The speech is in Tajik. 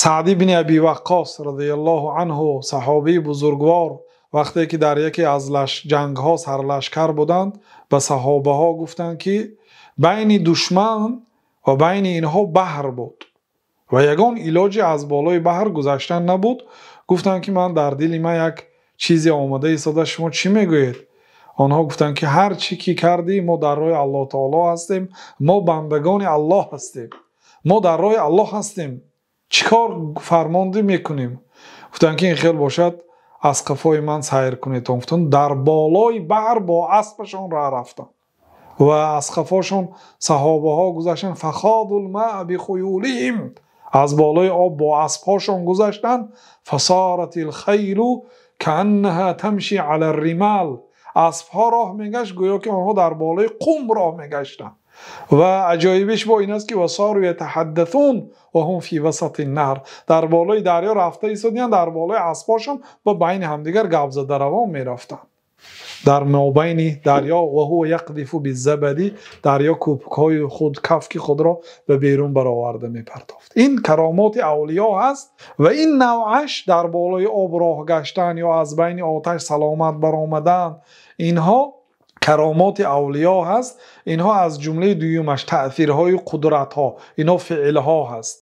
Саъд ибни Абӣ Ваққос разияллоҳу анҳу, саҳобии бузургвор, вақте ки дар яке аз ҷангҳо сарлашкар буданд, ба саҳобаҳо гуфтанд, ки байни душман ва байни инҳо баҳр буд ва ягон иложе аз болои баҳр гузаштан набуд. Гуфтанд, ки ман дар дили ман як чизе омада истодааст, шумо чӣ мегӯед? Онҳо гуфтанд, ки ҳар чӣ ки кардӣ, мо дар роҳи Аллоҳи таъоло ҳастем, мо бандагони Аллоҳ ҳастем, мо дар роҳи Аллоҳ ҳастем, чӣ кор фармондӣ мекунем? Гуфтанд, ки ин хайр бошад, аз қафои ман сайр кунед. Гуфтанд, дар болои баҳр бо аспашон роҳ рафтанд ва аз қафошон саҳобаҳо гузаштанд. فخاضوا الماء بخيولهم, аз болои об бо аспҳошон гузаштанд. فصارت الخيل كأنها تمشي على الرمال, аспҳо роҳ мегашт, гӯё ки онҳо дар болои қум роҳ мегаштанд. Ва аҷоибаш бо ин аст, ки وصاروا يتحدثون وهم في وسط النهر, дар болои дарё рафта истоданд, дар болои аспҳошон ва байни ҳамдигар гап зада равон мерафтанд дар мобайни дарё. وهو يقذف بالزبد, дарё кӯпукҳои худ, кафки худро ба берун бароварда мепартофт. Ин каромоти авлиё ҳаст ва ин навъаш дар болои об роҳ гаштан ё аз байни оташ саломат баромадан, инҳо каромоти авлиё ҳаст. Инҳо аз ҷумлаи дуюмаш таъсирҳои қудратҳо, инҳо феълҳо ҳаст.